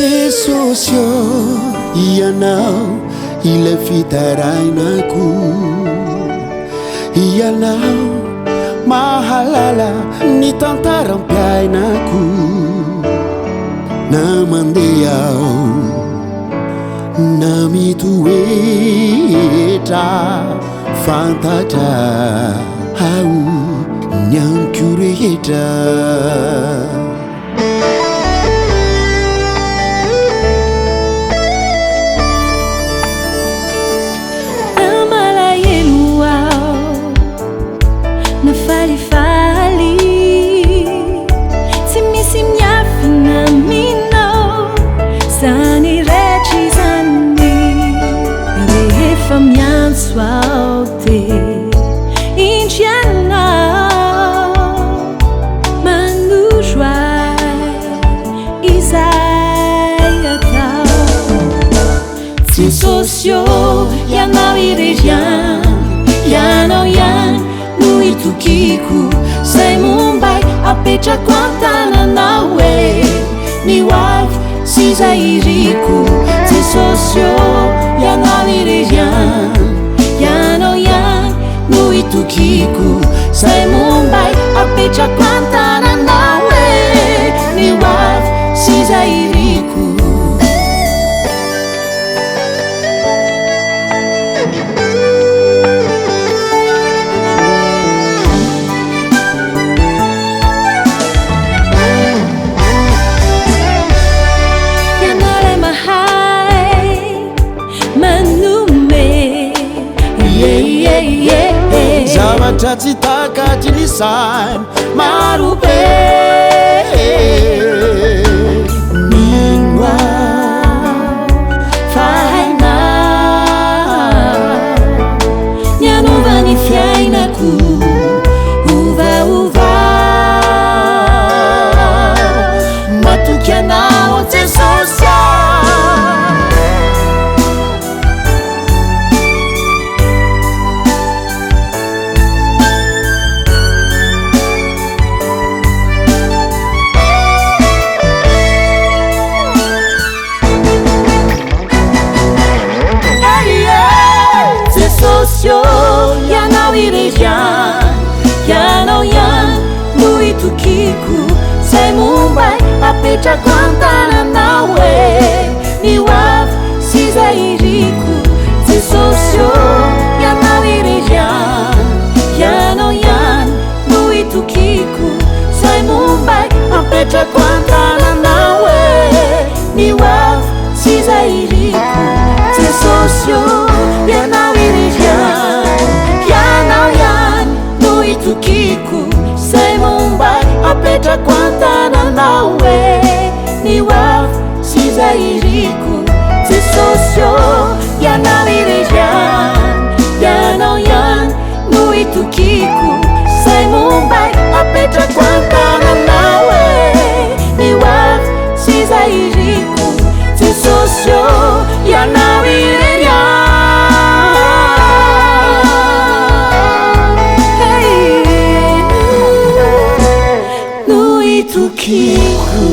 Jesosy ô, Ianao ilay fitarainako. Ianao mahalala ny tantaram-piainako. Na mandeha aho na mitoetra, fantatra aho ny amiko rehetra. Na malahelo aho na falifaly, tsy misy miafina aminao zany rehetra izany. Rehefa miantso aho dia indro ianao manoro ahy izay atao. Jesosy ô, Ianao irery ihany, Ianao ihany no itokiko. Izay momba ahy apetrako an-tananao e, ny ho avy sy izay iriko. Jesosy ô, Ianao irery ihany, Ianao ihany no itokiko. Izay momba ahy apetrako an-tananao e, ny ho avy sy izay iriko. Ianao ilay mahay manome. Yeah, yeah. Zavatra tsy takatry ny saina maro be. Mino aho fa hainao ny hanova ny fiainako ovaova. Matoky anao Jesosy aho. Jesosy ô, Ianao irery ihany, Ianao ihany no itokiko. Izay momba ahy apetrako an-tananao e, ny ho avy sy izay iriko. Jesosy ô, Ianao irery ihany, Ianao ihany no itokiko. Izay momba ahy apetrako an-tananao e, ny ho avy sy izay iriko. Jesosy ô, Ianao irery ihany, Ianao ihany no itokiko. Izay momba ahy apetrako an-tananao e, ny ho avy sy izay iriko. Jesosy ô, Ianao irery ihany, Ianao ihany no itokiko. Izay momba ahy apetrako an-tananao e, ny ho avy sy izay iriko. Jesosy ô, Ianao irery ihany. Hey, no itokiko.